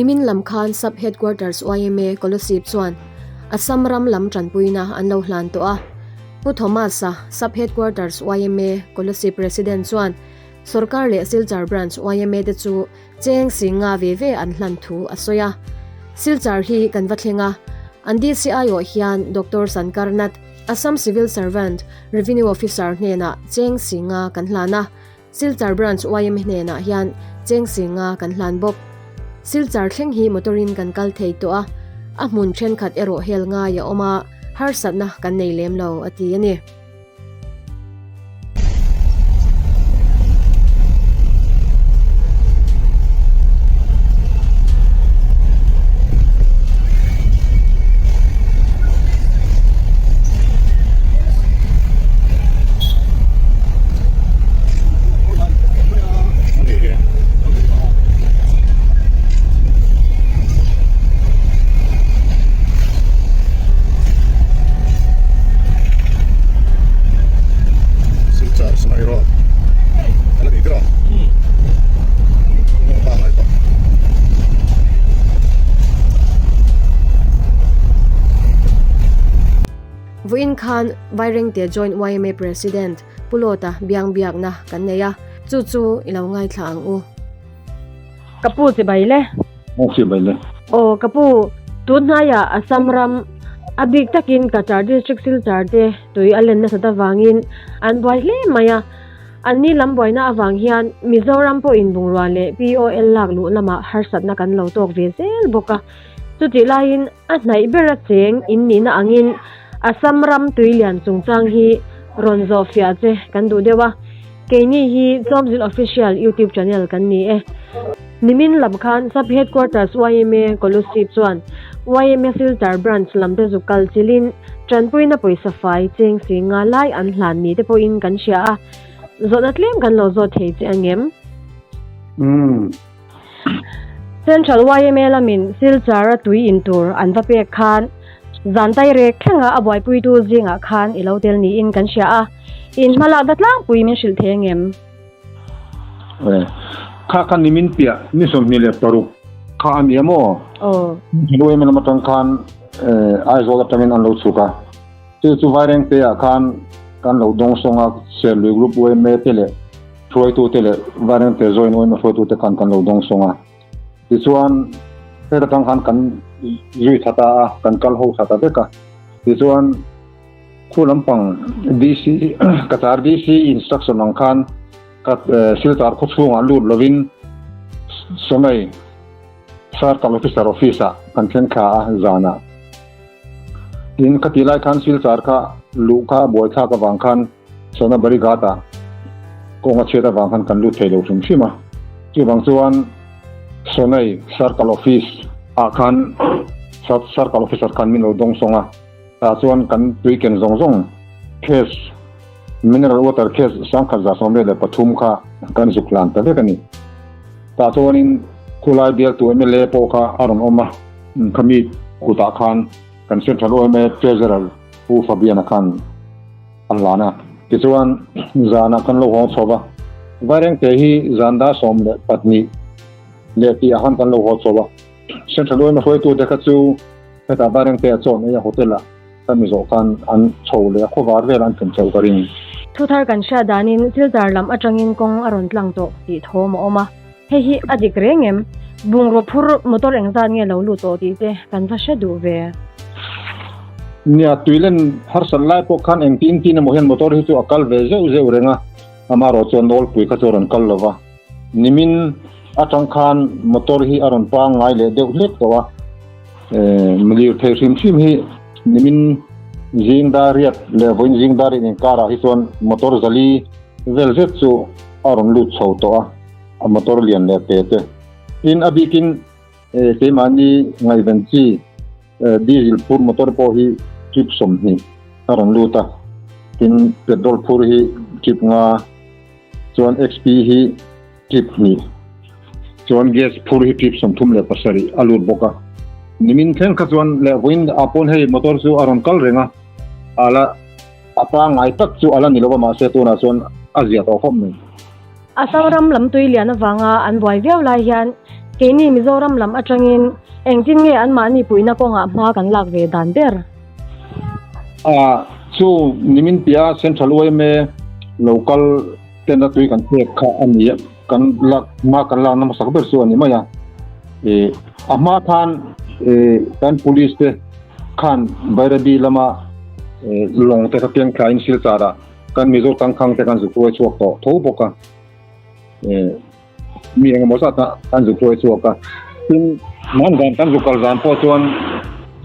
Nimin lam khan Sub Headquarters yma Kolosip chuan Assam ram lam tanpuina an lo hlan tawh a. Pu Thomas-a, Sub Headquarters yma Kolosip President chuan Sorkar leh Silchar Branch yma te chu cheng sing nga ve ve an hlan thu a sawi a. Silchar hi kan va thleng a, an DCI awh hian Doctor Sankar Nath, Assam Civil Servant, Revenue Officer hnenah cheng sing nga kan hlan a. Silchar Branch yma hnenah hian cheng sing nga kan hlan bawk. Silchar thleng hi motor in kan kal thei tawh a, a hmun thenkhat erawh hel ngai a awm a, harsatna kan nei lem lo a ti a ni. Vawiin khan Vairengte Joint yma President Pu Lawta biang biakna kan nei a, chu chu i lo ngaithla ang u. Ka pu chi bai le. Aw chi bai le. Aw ka pu, tun hnaiah Assam ram a bik takin Cachar District Silchar te tui a len nasat avangin an buai hle mai a. Anni lam buaina avang hian Mizoram pawhin bungrua leh POL lak luh lamah harsatna kan lo tawk ve zel bawk a. Chutih laiin a hnaih bera cheng in nihna angin Assam ram tuilian chungchang hi rawn zawh fiah che kan duh deuh a. Keini hi Chawmzil Official YouTube channel kan ni e. Nimin lam khan Sub Headquarters yma Kolusip chuan yma Silchar Branch lam te zuk kal chilin tanpuina pawisa fai cheng si nga lai an hlan ni te pawhin kan hria a. Zawhna tlem kan lo zawt thei che angem? Umm. Central yma lamin Silchar a tui in tur an va pek khan zan tai rek thlenga a buaipuitu zingah khan i lo tel niin kan hria a, in hma lakna tlangpui min hrilh thei angem? Kha kha nimin piah ni 26 kha a ni a maw? Aw. Central yma lam atang khan Aizawl atangin an lo chhuk a, chu chu Vairengte ah khan kan lo dawngsawng a, Serlui Group yma te leh Hruaitute leh Vairengte Joint yma hruaitute khan kan lo dawng sawng a. Tichuan, heta tang khan kan zui tha ta a, kan kal ho tha ta vek a. Tichuan, khu lampang DC, Cachar DC instruction ang khan ka Silchar khaw chhungah lut lovin Sonai Circle Officer office ah kan thleng thla a zanah. Tin, khati lai khan Silchar kha luh kha a buaithlak avang khan Sona Barighat ah kawng a chhiat avang khan kan lut thei lo hrim hrim a. Chuvang chuan Sonai Circle Office ah khan Circle Officer khan min lo dawng sawng a, tah chuan kan tui ken zawng zawng case, mineral water case 1173 kha kan zuk hlan ta vek a ni. Tah chuanin khulai bialtu mla pawh kha a rawn awm a, khami kutah khan kan Central yma Treasurer Pu Fabian-a khan a hlan a. Tichuan, zanah kan lo hawng chho va, Vairengte hi zan dar 12 leh tih ah khan kan lo haw chho va. Central yma hruaitute kha chu hetah Vairengte a chawn ei a hotel ah kan mi zawh khan an chho leh a, khawvar velah an thlen chho ka ring. Thuthar kan hriat danin Silchar lam atangin kawng a rawn tlang tawh tih thawm a awm a, hei hi a dik reng em? Bungraw phur motor engzat nge lo lut tawh tih te kan va hre duh ve. Nia, tuilen harsat lai pawh khan engtin tin emaw hian motor hi chu a kal ve zeuh zeuh reng a, amaherawh chuan nawlpui kha chu a rawn kal lo va. Nimin atang khan motor hi a rawn pangngai leh deuh hlek tawh a, lirthei hrim hrim hi nimin zing dar riat leh vawiin zing dar riat inkarah hi chuan motor zali vel zet chu a rawn lut chho tawh a, a motor lian leh te te. Tin, a bikin keimahni ngaihven chi Diesel phur motor pawh hi trip 20 a rawn lut a, tin petrol phur hi trip 5, chuan XP hi trip 2, chuan gas phur hi trip 37 a lut bawk a. Nimin thleng kha chuan leh vawiin ah pawn hei motor chu a rawn kal reng a, ala a pangngai tak chu ala ni lo va mahse tunah chuan a zia tawh khawp mai. Assam ram lam tui lian avanga an buai viau lai hian Keini Mizoram lam atangin engtin nge anmahni puihna kawngah hma kan lak ve dan ber? A, chu nimin piah Central yma local tena tui kan pek kha a ni a, kan lak hma kan lakna hmasak ber chu a ni mai a. Ih a hma khan ih kan police te khan Bairabi lama ih lawng te kha piang thlain Silchar ah kan Mizo tangkhang te kan zuk hruai chhuak tawh tho bawk a. Ih mi engemaw zat a kan zuk hruai chhuak a. Tin man zan kan zuk kal zan pawh chuan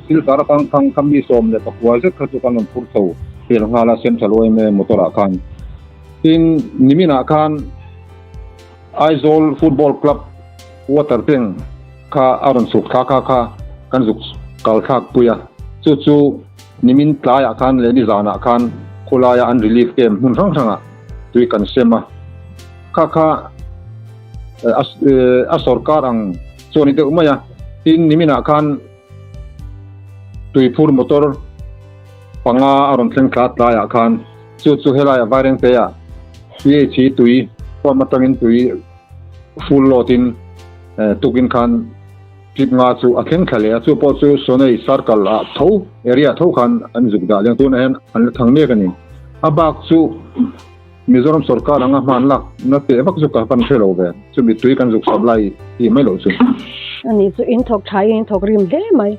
Silchar atang kha mi 19 zet kha chu kan rawn phur chho pel nghal a Central yma motor ah khan. Tin, niminah khan Aizawl Football Club water tank kha a rawn chhuk thla kha kha kan zuk kal thlak pui a, chu chu nimin tlaiah khan leh nizanah khan khawlaia an relief camp hmun hrang hrangah tui kan sem a, kha kha a sorkar ang chu a ni deuh mai a, tin niminah khan tuiphur motor panga a rawn thleng thla tlaiah khan Chu chu helaiah Vairengteah PH hi tui pump atangin tui full load in tukin khan trip nga chu a thleng thla leh a, chu pawh chu Sonei circle ah tho area tho khan an zuk dah leng tunah hian an la thang mek a ni. A bak chu Mizoram sorkar anga hman lak na teh vak chu ka van hre lo ve, chumi tui kan zuk supply tih mai loh chu. Ani chu in thawk tha in thawk rim hle mai.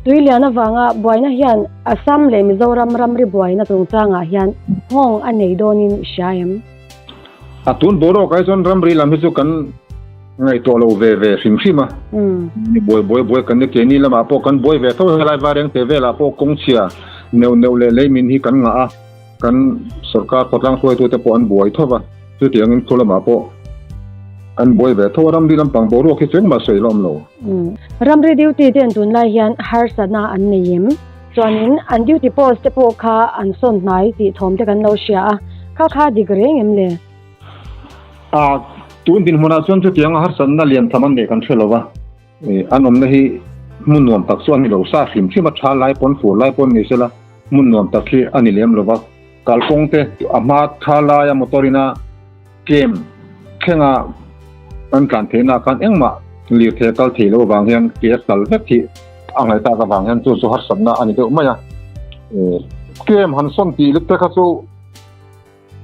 Tui lian avanga buaina hian Assam leh Mizoram ramri buaina chungchangah hian nghawng a nei dawnin i hria em? A tun boruak ai chuan ramri lam hi chu kan ngaihtuah lo ve ve hrim hrim a. Mi buai buai buai kan ni keini lamah pawh kan buai ve tho helai Vairengte velah pawh kawngchhia neuh neuh leh leimin hi kan ngah a, kan sorkar khawtlang hruaitute pawh an buai tho va, chutiangin khu lamah pawh an buai ve tho a, ramri lampang boruak hi chu engmah sawi la awm lo. Ramri duty ten tunlai hian harsatna an nei em? Chuanin an duty post te pawh kha an sawn hnai tih thawm te kan lo hria a, kha kha dik reng em le? A, tun dinhmunah chuan chutianga harsatna lian tham an neih kan hre lo va, an awmna hi hmun nuam tak chu a ni lo, sa hrim hrim a tha lai pawn fur lai pawn ni sela hmun nuam tak hi a ni lem lo va, kalkawng te a hma tha laia motor ina kem thlenga an tlan theihna khan engmah lirthei a kal thei loh avang hian ke a kal vek hi a ngaih tak avang hian chu chu harsatna a ni deuh mai a. Kem han sawn tih lut te kha chu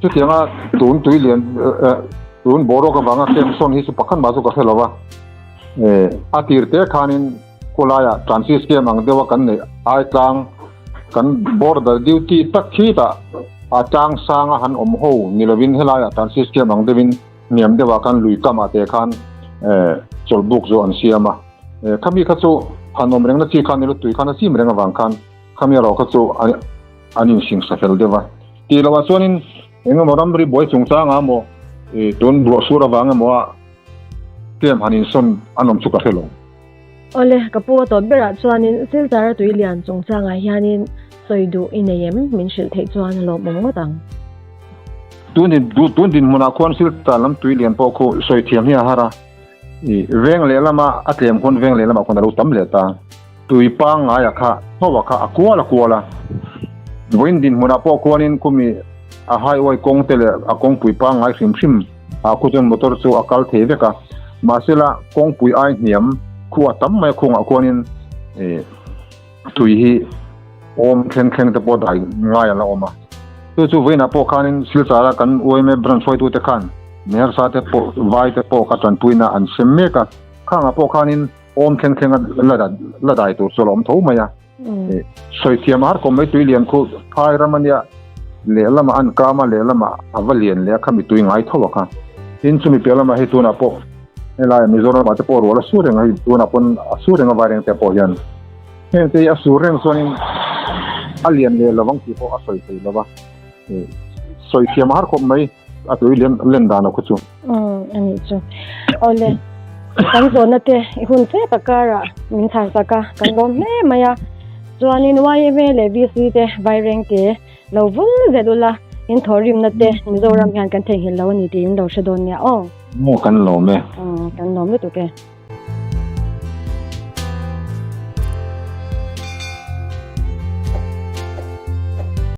chutianga tun tui lian tun boruak avanga kem sawn hi chu pakhat mah chu ka hre lo va. A tir te khanin khawlaiah transit scheme ang deuha kan neih ai tlang kan border duty tak khi tah a tlang sanga han awm ho ni lovin helaiah transit scheme ang deuhin hniam deuhah khan lui kamah te khan chawlhbuk chu an siam a. Khami kha chu han awm rengna chi khan ni lo tui khan a chim reng avang khan khami erawh kha chu an insingsa fel deuh a. Tih lohah chuanin engemaw ramri buai chungchangah emaw tun ruahsur avang emaw a tlem han insawn an awm chu ka hre lo. Awle, ka pu a tawp berah chuanin Silchar a tui lian chungchangah hianin sawi duh i nei em? Min hrilh theih chuan a lawmawm ngawt ang. Tun dinhmunah khuan Silchar lam tui lian pawh khu sawi thiam hi a har a, veng lehlama a tlem khuan veng lehlamah khuan a lo tam leh ta. Tui pangngaia kha hauha kha a kual a kual a, vawiin dinhmunah pawh khuanin khumi a highway kawng te leh a kawngpui pangngai hrim hrim ah khu chuan motor chu a kal thei vek a, mahsela kawngpui ai hniam khu a tam mai a khungah khuanin ih tui hi awm thleng thleng te pawh dai ngai a la awm a, chu chu vawiinah pawh khanin Silchar a kan yma branch hruaitute khan Mehersa te pawh vai te pawh kha tanpuina an sem mek a, khangah pawh khanin. Awm thleng thleng a la la dai tur chu a la awm tho mai a. Sawi thiam a har kawm mai tui lian khu phai ram a nia lehlamah an kam a lehlamah a va lian leh a khami tui ngai tho a kha. Tin chumi piah lamah hei tunah pawh helai Mizoram ah te pawh rual a sur reng a hei tunah pawn a sur reng a vaireng te pawh hian heng te hi a sur reng chuanin a lian leh lovang tih pawh a sawi thei lova. Sawi thiam a har khawp mai. A tui len len dan a khu chu. Umm a nih chu. Awle kan zawhna te i hun che pakar ah min chhan sak a kan lawm hle mai a. Chuanin YMA leh VC te Vaireng te lo vul zet ula in thawhrimna te Mizoram hian kan theihnghilh lo a ni tiin lo hre dawn nia aw. Maw kan lawm e. Umm kan lawm lutuk e.